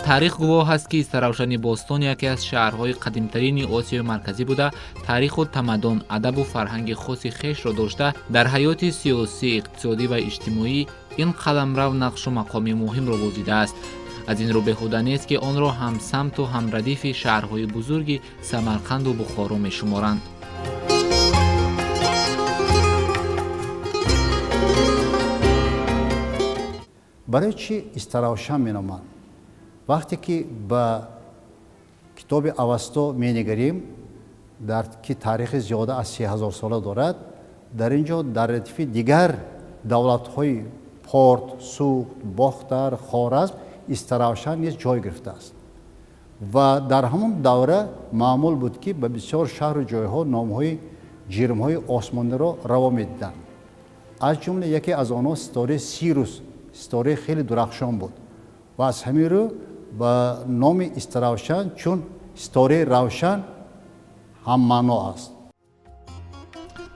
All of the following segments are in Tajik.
Таърих гувоҳ аст, ки Истаравшани бостон яке аз шаҳрҳои қадимтарини Осиёи Марказӣ буда, таъриху тамаддун, адабу фарҳанги хоси хешро дошта, дар ҳаёти сиёсӣ, иқтисодӣ ва иҷтимоӣ ин қаламрав нақшу мақоми муҳимро бозидааст. Аз ин рӯ беҳуда нест, ки онро ҳамсамту ҳамрадифи шаҳрҳои бузурги Самарқанду Бухоро мешуморанд. Барои чӣ Истаравшан меноманд? Вақте ки ба китоби Авасто менигарем, дар ки таърихи зиёда аз 3000 сола дорад, дар ин ҷо дар радифи дигар давлатҳои Порт, Суғд, Бохтар, Хоразм Истаравшан низ ҷой гирифтааст. Ва дар ҳамон давра маъмул буд, ки ба бисёр шаҳру ҷойҳо номҳои ҷирмҳои осмониро раво медиданд. Аз ҷумла яке аз онҳо ситораи Сирус, ситораи хеле дурахшон буд ва аз ҳамин рӯ ба номи Истаравшан чун ситораи равшан ҳаммаъно аст.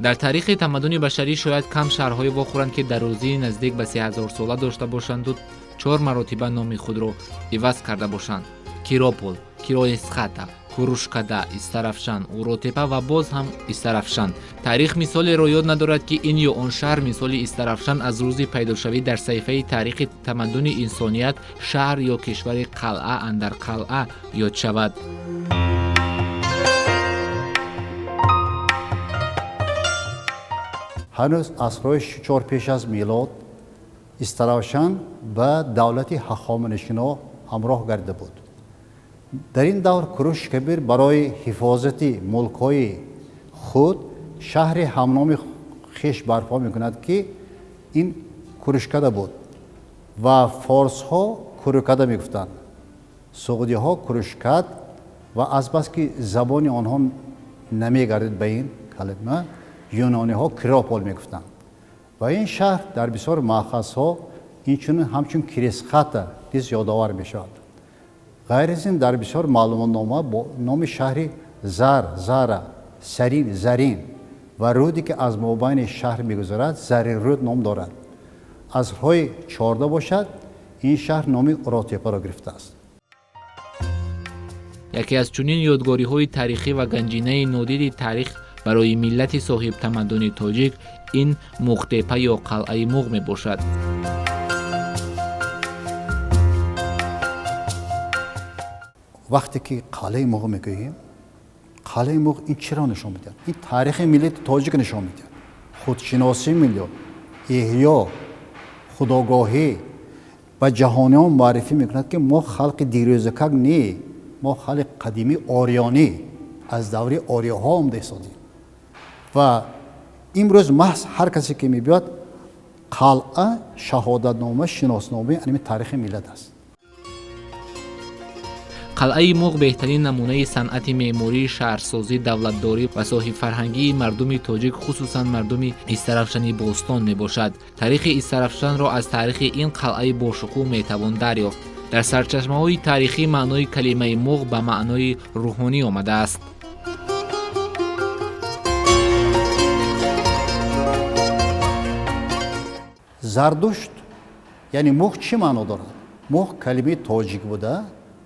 Дар таърихи тамаддуни башарӣ шояд кам шаҳрҳое вохӯранд, ки дарозии наздик ба 3000-сола дошта бошанду чор маротиба номи худро иваз карда бошанд: Киропол, Кироесхата, Курушкада, Истарафшан, Уротепа ва боз ҳам Истарафшан. Таърих мисолеро ёд надорад, ки ин ё он шаҳр мисоли Истарафшан аз рӯзи пайдошавӣ дар саҳифаи таърихи тамаддуни инсоният шаҳр ё кишвари қалъа андар қалъа ёд шавад. Ҳанӯз асрҳои чор пеш аз милод Истаравшан ба давлати Ҳахоманишино ҳамроҳ гардида буд. Дар ин давр Куруши Кабир барои ҳифозати мулкҳои худ шаҳри ҳамноми хеш барпо мекунад, ки ин Курушкада буд ва форсҳо Курукада мегуфтанд, суғдиҳо Курушкад ва азбаски забони онҳо намегардид ба ин калима, юнониҳо Киропол мегуфтанд. Ва ин шаҳр дар бисёр маъхазҳо инчунин ҳамчун Кирисхата низ ёдовар мешавад. Ғайр аз ин, дар бисёр маълумотнома бо номи шаҳри Зар, Зара, Сарин, Зарин ва рӯде, ки аз мобайни шаҳр мегузарад, Заринрӯд ном дорад. Асрҳои 14 бошад, ин шаҳр номи Уротепаро гирифтааст. Яке аз чунин ёдгориҳои таърихӣ ва ганҷинаи нодири таърих барои миллати соҳибтамаддуни тоҷик ин Муғтепа ё қалъаи Муғ мебошад. Вақте ки қалъаи Муғ мегӯем, қалъаи Муғ ин чиро нишон медиҳад? Ин таърихи миллати тоҷик нишон медиҳад, худшиносии миллӣ, эҳё, худогоҳӣ, ба ҷаҳониён муаррифӣ мекунад, ки мо халқи дирӯзакак не, мо халқи қадимии ориёнӣ, аз даври ориёҳо омада истодем. Ва имрӯз маҳз ҳар касе ки мебиёд, қалъа шаҳодатнома, шиносномаи аними таърихи миллат аст. Қалъаи Муғ беҳтарин намунаи санъати меъморӣ, шаҳрсозӣ, давлатдорӣ ва соҳибфарҳангии мардуми тоҷик, хусусан мардуми Истаравшани бостон мебошад. Таърихи Истаравшанро аз таърихи ин қалъаи бошукӯҳ метавон дарёфт. Дар сарчашмаҳои таърихӣ маънои калимаи муғ ба маънои рӯҳонӣ омадааст. Зардушт, яъне муғ, чӣ маъно дорад? Муғ калимаи тоҷик буда,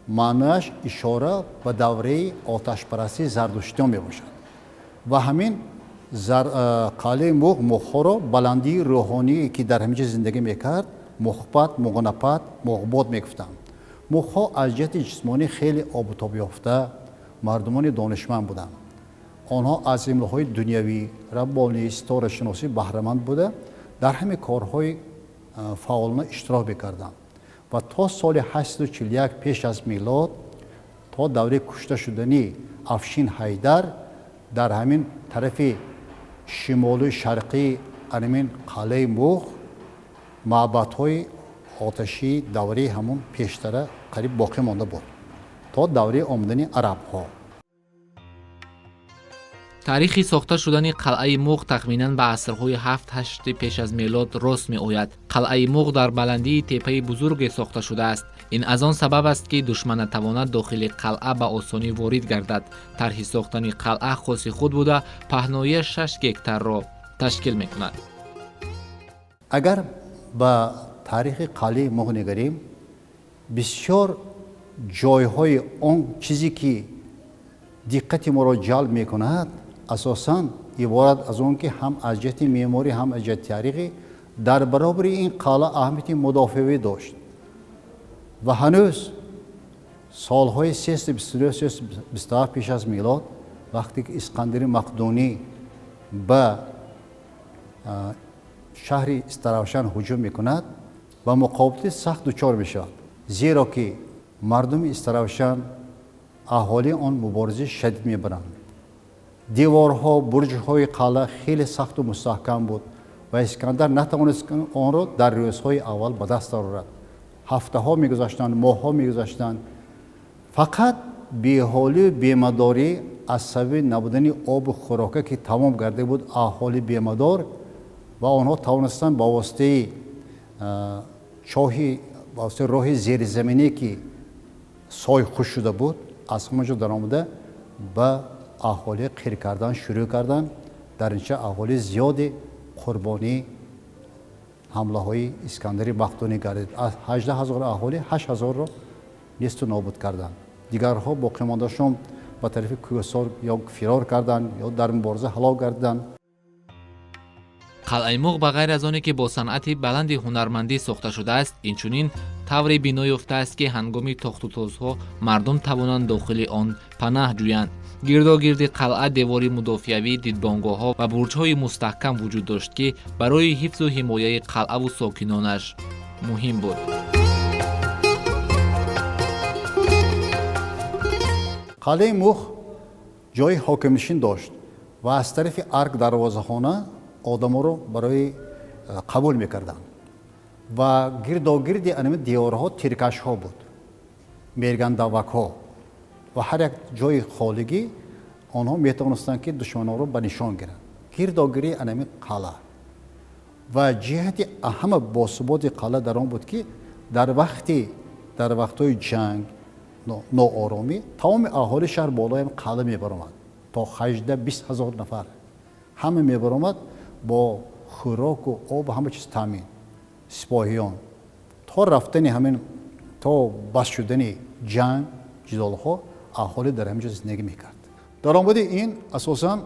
маънояш ишора ба давраи оташпарастии зардуштиён мебошад. Ва ҳамин қалъаи Муғ муғҳоро баландии рӯҳоние, ки дар ҳамин ҷо зиндагӣ мекард, муғпат, муғнапат, муғбод мегуфтанд. Муғҳо аз ҷиҳати ҷисмонӣ хеле обутобёфта, мардумони донишманд буданд. Онҳо аз илмҳои дунявӣ, раббонӣ, ситорашиносӣ баҳраманд буда, дар ҳамин корҳои фаъолона иштирок мекарданд. Ва то соли 841 пеш аз милод, то давраи кушта шудани Афшин Ҳайдар, дар ҳамин тарафи шимолу шарқии анамин қалъаи Муғ маъбадҳои оташии давраи ҳамон пештара қариб боқӣ монда буд то давраи омадани арабҳо. Таърихи сохта шудани қалъаи Муғ тахминан ба асрҳои ҳафт-ҳашти пеш аз мелод рост меояд. Қалъаи Муғ дар баландии теппаи бузурге сохта шудааст. Ин аз он сабаб аст, ки душман натавонад дохили қалъа ба осонӣ ворид гардад. Тарҳи сохтани қалъа хоси худ буда, паҳноияш 6 гектарро ташкил мекунад. Агар ба таърихи қалъаи Муғ нигарем, бисёр Ҷойҳои он чизе ки диққати моро ҷалб мекунад, асосан иборат аз он ки ҳам аз ҷиҳати меъморӣ, ҳам аз ҷиҳати таърихӣ дар баробари ин қалъа аҳамияти мудофиавӣ дошт ва ҳанӯз солҳои 322-327 пеш аз милод, вақте ки Искандари Мақдунӣ ба шаҳри Истаравшан ҳуҷум мекунад, ба муқобилати сахт дучор мешавад, зеро ки мардуми Истаравшан, аҳолии он муборизаи шадид мебаранд. Деворҳо, бурҷҳои қалъа хеле сахту мустаҳкам буд ва Искандар натавонист онро дар рӯзҳои аввал ба даст орад. Ҳафтаҳо мегузаштанд, моҳҳо мегузаштанд. Фақат беҳолию бемадорӣ аз сабаби набудани обу хӯрока, ки тамом гарда буд, аҳолӣ бемадор ва онҳо тавонистанд ба воситаи чоҳи, ба воситаи роҳи зеризаминӣ, ки сой хушк шуда буд, аз ҳамон ҷо даромада ба аҳолӣ қир кардан шурӯъ карданд. Дар инча аҳолии зиёде қурбонии ҳамлаҳои Искандари Мақдунӣ гардид. Аз 18 000 аҳолӣ 8000-ро несту нобуд карданд. Дигарҳо боқимондашон ба тарафи кӯҳсор ё фирор карданд, ё дар мубориза ҳалок гардиданд. Қалъаи Муғ ба ғайр аз оне ки бо санъати баланди ҳунармандӣ сохта шудааст, инчунин тавре бино ёфтааст, ки ҳангоми тохтутозҳо мардум тавонанд дохили он панаҳ ҷӯянд. Гирдогирди қалъа девори мудофиавӣ, дидбонгоҳҳо ва бурҷҳои мустаҳкам вуҷуд дошт, ки барои ҳифзу ҳимояи қалъаву сокинонаш муҳим буд. Қалъаи Муғ ҷои ҳокимнишин дошт ва аз тарафи арк дарвозахона одаморо барои қабул мекарданд ва гирдогирди анами деворҳо тиркашҳо буд, мергандавакҳо, ва ҳар як ҷои холигӣ онҳо метавонистанд, ки душманонро ба нишон гиранд. Гирдогирди анами қалъа ва ҷиҳати ҳама босуботи қалъа дар он буд, ки дар вақтҳои ҷанг, нооромӣ тамоми аҳолии шаҳр болои қалъа мебаромад, то 18-20 ҳазор нафар ҳама мебаромад, бо хӯроку об, ҳама чиз таъмин. Сипоҳиён то рафтани ҳамин, то бас шудани ҷанг, ҷидолҳо, аҳолӣ дар ҳамин ҷо зиндагӣ мекард. Даромади ин асосан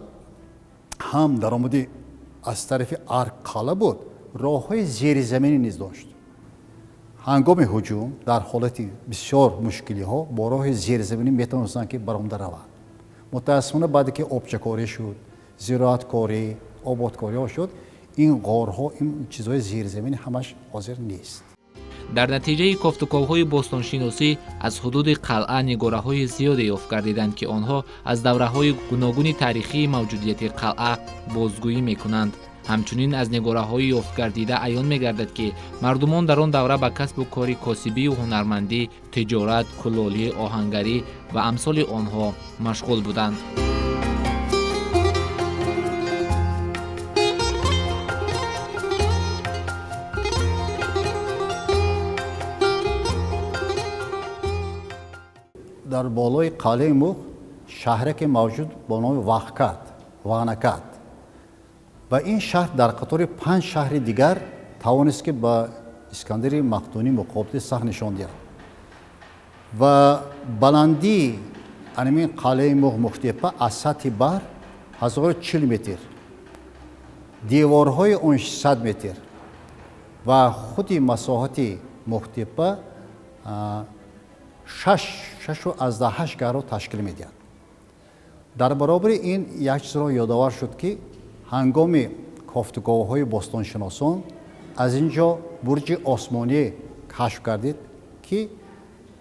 ҳам даромади аз тарафи арк қалъа буд, роҳҳои зеризаминӣ низ дошт. Ҳангоми ҳуҷум, дар ҳолати бисёр мушкилиҳо, бо роҳи зеризаминӣ метавонистанд, ки баромада раванд. Мутаассифона, баъде ки обчакорӣ шуд, зироаткорӣ, ободкориҳо шуд, ин ғорҳо, ин чизҳои зеризаминӣ ҳамаш ҳозир нест. Дар натиҷаи кофтуковҳои бостоншиносӣ аз ҳудуди қалъа нигораҳои зиёде ёфт гардиданд, ки онҳо аз давраҳои гуногуни таърихии мавҷудияти қалъа бозгӯӣ мекунанд. Ҳамчунин аз нигораҳои ёфтгардида аён мегардад, ки мардумон дар он давра ба касбу кори косибию ҳунармандӣ, тиҷорат, кулолӣ, оҳангарӣ ва амсоли онҳо машғул буданд. Дар болои қалъаи Муғ шаҳраке мавҷуд бо номи Вахкат, Ванакат, ва ин шаҳр дар қатори панҷ шаҳри дигар тавонист, ки ба Искандари Мақдунӣ муқобилати сахт нишон диҳад. Ва баландии анамин қалъаи Муғ, Мухтепа, аз сатҳи баҳр 1040 метр, деворҳои он 600 метр ва худи масоҳати Мухтепа 6,8 гарро ташкил медиҳад. Дар баробари ин як чизро ёдовар шуд, ки ҳангоми кофтуковҳои бостоншиносон аз ин ҷо бурҷи осмонӣ кашф гардид, ки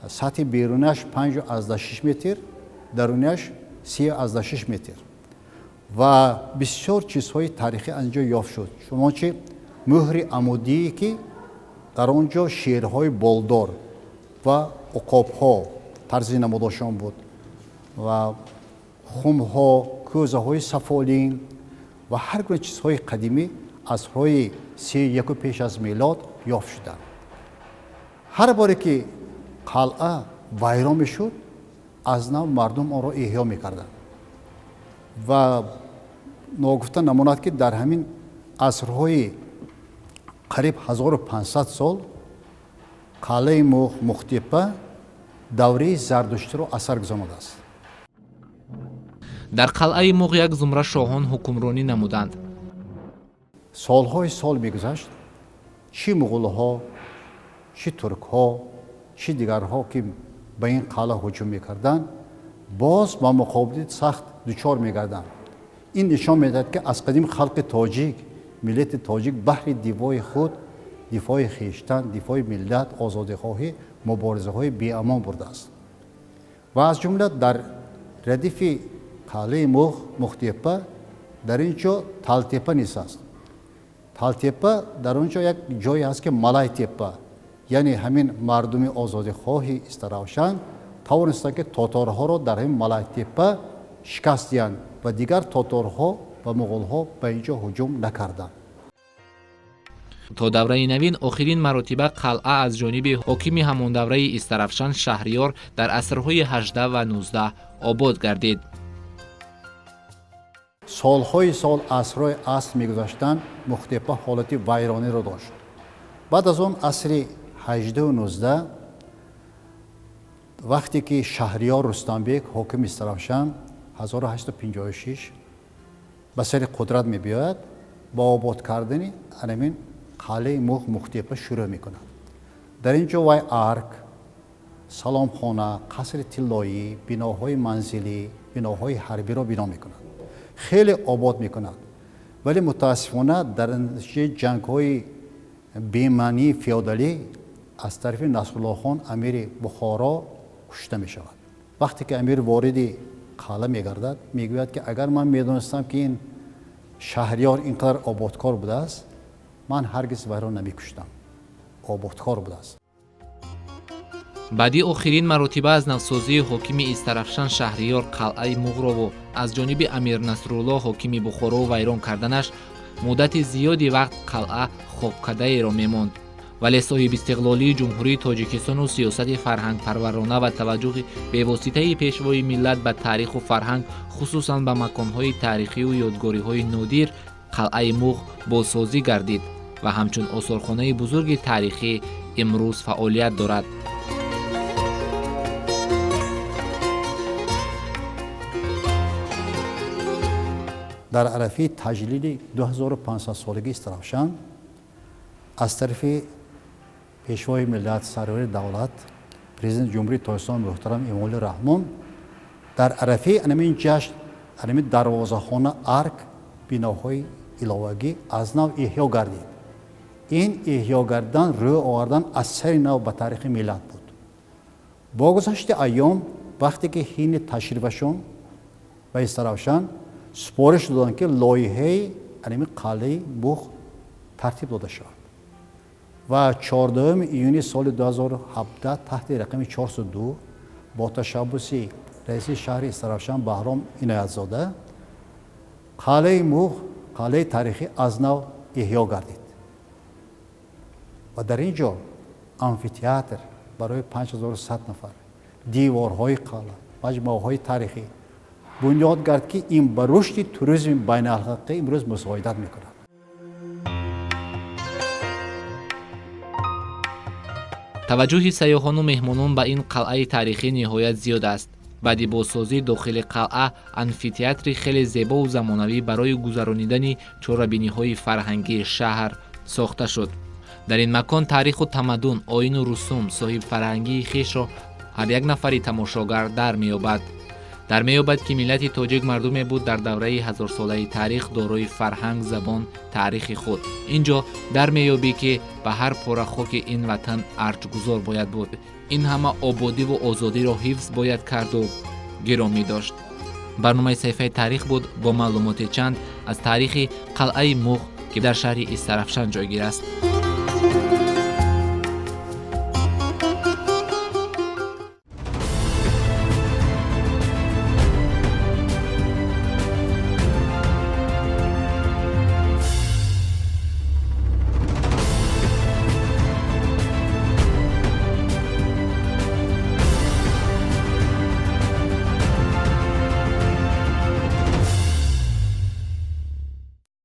сатҳи берунаш 5,6 метр, дарунаш 3,6 метр, ва бисёр чизҳои таърихӣ аз ин ҷо ёфт шуд, чунончи мӯҳри амудие, ки дар он ҷо шерҳои болдор ва уқобҳо тарзи намудошон буд, ва хумҳо, кӯзаҳои сафолин ва ҳар гуна чизҳои қадимӣ асрҳои 31 пеш аз милод ёфт шуданд. Ҳар боре ки қалъа вайрон мешуд, аз нав мардум онро эҳё мекарданд. Ва ногуфта намонад, ки дар ҳамин асрҳои қариб 1500 сол қалъаи Мухтепа давраи зардуштиро асар гузаронидааст. Дар қалъаи Муғ як зумра шоҳон ҳукмронӣ намуданд. Солҳои сол мегузашт, чӣ муғулҳо, чӣ туркҳо, чӣ дигарҳо ки ба ин қалъа ҳуҷум мекарданд, боз ба муқобили сахт дучор мегарданд. Ин нишон медиҳад, ки аз қадим халқи тоҷик, миллати тоҷик баҳри дифои худ, дифои хештан, дифои миллат, озодихоҳӣ муборизаҳои беамон бурдааст. Ва аз ҷумла дар радифи қалъаи Муғ, Мухтепа, дар ин ҷо Талтепа низ аст. Талтепа дар он ҷо як ҷое аст, ки Малайтепа, яъне ҳамин мардуми озодихоҳи Истаравшан тавонистанд, ки тоторҳоро дар ҳамин Малайтепа шикаст диҳанд ва дигар тоторҳо ва муғулҳо ба ин ҷо ҳуҷум накарданд. То давраи навин охирин маротиба қалъа аз ҷониби ҳокими ҳамон давраи Истаравшан Шаҳриёр дар асрҳои 18 ва 19 обод гардид. Солҳои сол, асрҳои аср мегузаштанд, Мухтепа ҳолати вайрониро дошт. Баъд аз он асри 18 19, вақте ки Шаҳриёр Рустамбек ҳокими Истаравшан 1856 ба сари қудрат мебиёяд, ба обод кардани ҳамин қалъаи Муғ, Мухтепа шурӯъ мекунад. Дар ин ҷо вай арк, саломхона, қасри тиллоӣ, биноҳои манзилӣ, биноҳои ҳарбиро бино мекунад, хеле обод мекунад. Вале мутаассифона дар натиҷаи ҷангҳои бемаънии феодалӣ аз тарафи Насруллохон амири Бухоро кушта мешавад. Вақте ки амир вориди қалъа мегардад, мегӯяд, ки агар ман медонистам, ки ин Шаҳриёр ин қадар ободкор будааст, ман ҳаргиз вайро намекуштам. Ободкор будааст. Баъди охирин маротиба аз навсозии ҳокими Истаравшан Шаҳриёр қалъаи Муғрову аз ҷониби амир Насруллоҳ ҳокими Бухоро вайрон карданаш, муддати зиёди вақт қалъа хобкадаеро мемонд. Вале соҳибистиқлолии Ҷумҳурии Тоҷикистону сиёсати фарҳангпарварона ва таваҷҷӯҳи бевоситаи пешвои миллат ба таъриху фарҳанг, хусусан ба маконҳои таърихию ёдгориҳои нодир, қалъаи Муғ бозсозӣ гардид ва ҳамчун осорхонаи бузурги таърихӣ имрӯз фаъолият дорад. Дар арафаи таҷлили 2500-солагии Истаравшан аз тарафи пешвои миллат, сарвари давлат, президенти Ҷумҳурии Тоҷикистон муҳтарам Эмомалӣ Раҳмон дар арафаи анамин ҷашн, анамин дарвозахона, арк, биноҳои иловагӣ аз нав эҳё гардид. Ин эҳё гардан рӯ овардан аз сари нав ба таърихи миллат буд. Бо гузашти айём, вақте ки ҳини ташрифашон ба Истаравшан супориш доданд, ки лоиҳаи анамин қалъаи Муғ тартиб дода шавад ва 14 июни соли 2017 таҳти рақами 402 бо ташаббуси раиси шаҳри Истаравшан Баҳром Иноятзода қалъаи Муғ, қалъаи таърихӣ аз нав эҳё гардид ва дар ин ҷо амфитеатр барои 5100 нафар, деворҳои қалъа, маҷмӯаҳои таърихӣ бунёд гард, ки ин ба рушди туризми байналхалқӣ имрӯз мусоидат мекунад. Таваҷҷӯҳи сайёҳону меҳмонон ба ин қалъаи таърихӣ ниҳоят зиёд аст. Баъди бозсозӣ дохили қалъа амфитеатри хеле зебову замонавӣ барои гузаронидани чорабиниҳои фарҳангии шаҳр сохта шуд. Дар ин макон таъриху тамаддун, оину русум, соҳибфарҳангии хешро ҳар як нафари тамошогар дар меёбад. Дар меёбад, ки миллати тоҷик мардуме буд дар давраи ҳазорсолаи таърих дорои фарҳанг, забон, таърихи худ. Ин ҷо дар меёбӣ, ки ба ҳар пора хоки ин ватан арҷгузор бояд буд. Ин ҳама ободиву озодиро ҳифз бояд карду гиромӣ дошт. Барномаи саҳифаи таърих буд бо маълумоти чанд аз таърихи қалъаи Муғ, ки дар шаҳри Истаравшан ҷойгир аст.